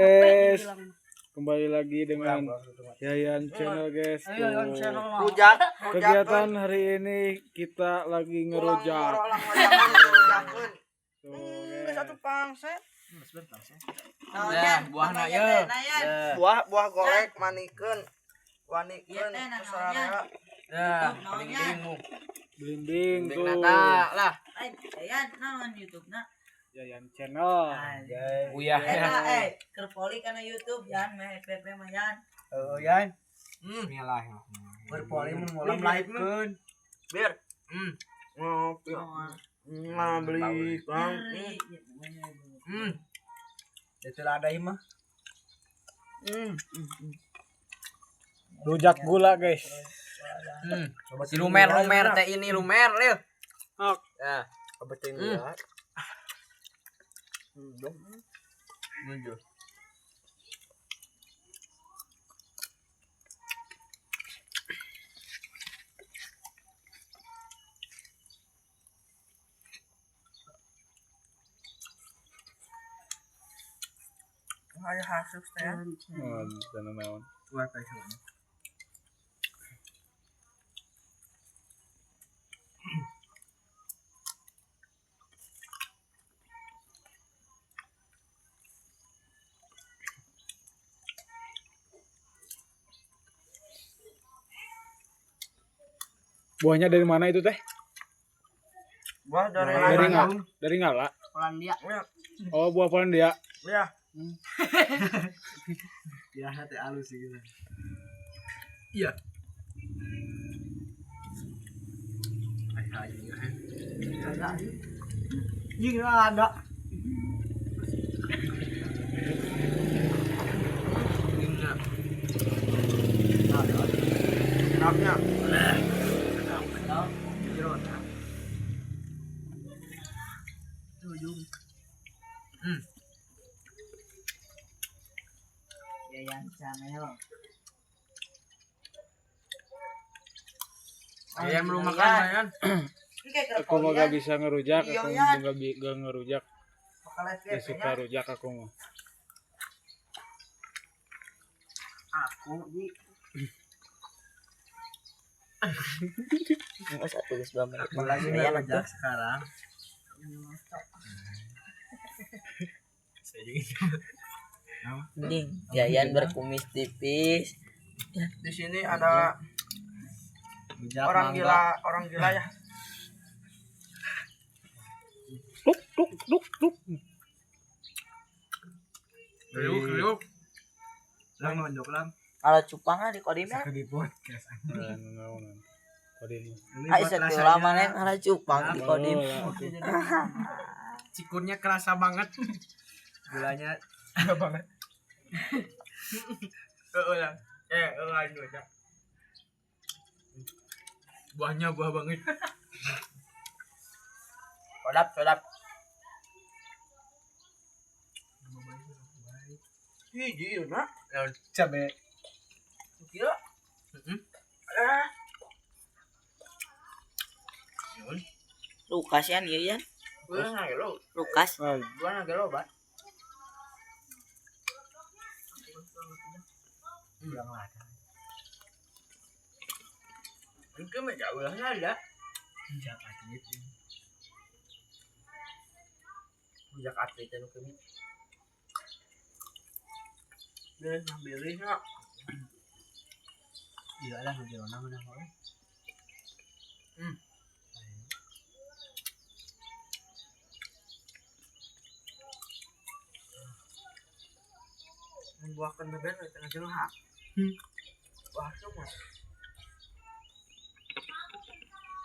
Guys, kembali lagi dengan Yayan Channel, guys. Tuh. Rujak. Kegiatan hari ini kita lagi ngerujak. Tuh, guys. Satu pangset. Nah, buahna ye. Buah buah golek manikeun. Wanikeun terserah. Nah, belimbing. Belimbing tuh. Nata lah. Yayan naon YouTube na? Yayan Channel. Uyah Eta keur poli kana YouTube yan meh PP mah yan. Oh, Yan. Bismillahirrahmanirrahim. Berpoli mun ngolam live-keun. Bir. Ngopi. Nah, beli bang. Itu ada mah. Rujak gula, guys. Si lumer-lumer teh ini lumer, Lil. Ok. Nah, Kebetulan ya. Ayo hasuk teh. Oh, dan naon. Wah, teh. Buahnya dari mana itu teh? Buah dari Dari nggak? Dari ngala. Polandia. Oh, buah Polandia. Ya. Ya, teh halus sih gitu. Iya. Ini ada. Enaknya. Yayan Channel. Ayam belum makan, Yan. Aku mah gak bisa ngerujak, aku Iya, mah gak ngerujak. Gak suka rujak aku mah. Aku di Satu geus 2 menit. apalagi rujak sekarang. Mending Yayan berkumis tipis. Di sini ada Rujak orang mangga. gila, orang gila ya. Tuk tuk tuk tuk. Kriuk, kriuk. Lang nonjok lang. Kalau cupang di kodim ya. Di podcast. Nah, naon. Kodim. Ini Ai buat satu rasanya. lama nih kalau cupang di kodim. Oh, lah, oke. Cikurnya kerasa banget. Gulanya enggak banget. Heeh lah. Lain aja. Buahnya buah banget. Sedap, sedap. Hiji ieu na. Cabe. Gila. Heeh. Eh, Lukas yan ieu yan. gua na gelo. Lukas. Ah, Gua na gelo, Pak. Yang ada. Itu mah jauh lah ada. Rujak atlet. Rujak atlet anu kami. Bilih mah bilih na. Iya lah rujak mana mana. Buahkan beben tengah jeung hak. Buah semua.